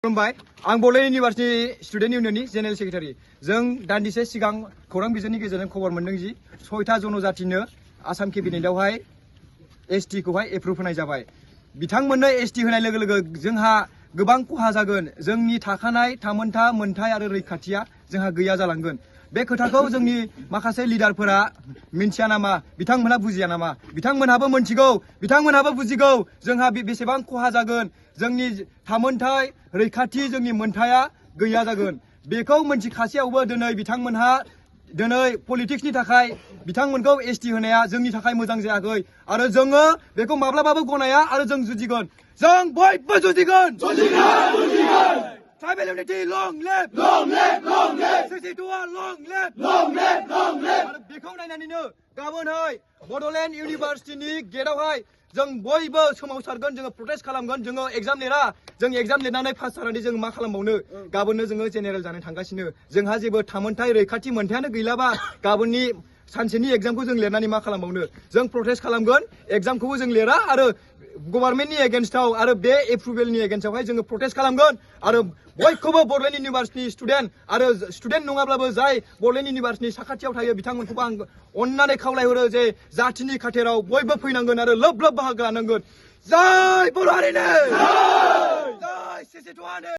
खुलुमबाय आं Bodoland university student इउनियननि जेनेरेल सेक्रेटारि जों दान्दिसे सिगां खौरां बिजोंनि गेजेरजों खबर मोनदों जि 6टा जनजातिनो आसाम केबिनेटआवहाय एसटि खौहाय एप्रुभ होनाय जाबाय। बिथांमोननो एसटि होनाय लोगो लोगो जोंहा गोबां खहा जागोन। जोंनि थाखानाय थामोनथा मोनथाय आरो रैखाथिया जोंहा गैया जालांगोन। बे खोथाखौ जोंनि माखासे लिडारफोरा मिन्थिया नामा, बिथांमोनहा बुजिया नामा? बिथांमोनहाबो मोनथिगौ, बिथांमोनहाबो बुजिगौ जोंहा बेसेबां खहा जागोन। जोंनि थामोनथाय रैखाथि जोंनि मोनथाया गैया जागोन। बेखौ मोनथिखासेयावबो दिनै बिथांमोनहा पलिटिक्सनि थाखाय बिथांमोनखौ एसटि होनाया जोंनि थाखाय मोजां जायाखै आरो जोङो बेखौ माब्लाबाबो गनाया आरो जों जुजिगोन। जों बयबो जुजिगोन। Tribal unity, long live! Long live! Long live! 62 long live! Long live! Long live! आरो बेखौ नायनानैनो गाबोनहाय बड'लेण्ड इउनिभार्सिटिनि गेटआवहाय जों बयबो सोमावसारगोन, जोङो प्रटेस्ट खालामगोन। जोङो एग्जाम लिरा, जों एग्जाम लिरनानै पास जानानै जों मा खालामबावनो? गाबोननो जोङो जेनेरेल जानो थांगासिनो। जोंहा जेबो थामोनथाय रैखाथि मोनथायानो गैलाबा गाबोननि सानसेनि एग्जामखौ जों लिरनानै मा खालामबावनो? जों प्रटेस्ट खालामगोन, एग्जामखौबो जों लिरा आरो गभर्नमेन्टनि एगेन्स्टआव आरो बे एप्रुभेलनि एगेन्स्टआवहाय जोङो प्रटेस्ट खालामगोन आरो बयखौबो बड'लेण्ड इउनिभार्सिटि स्टुडेन्ट आरो स्टुडेन्ट नङाब्लाबो जाय बड'लेण्ड इउनिभार्सिटिनि साखाथियाव थायो बिथांमोनखौबो आं अननानै खावलायहरो जे जातिनि खाथेराव बयबो फैनांगोन आरो लोब लोब बाहागो लानांगोन। जय बर' हारिनो! जय 62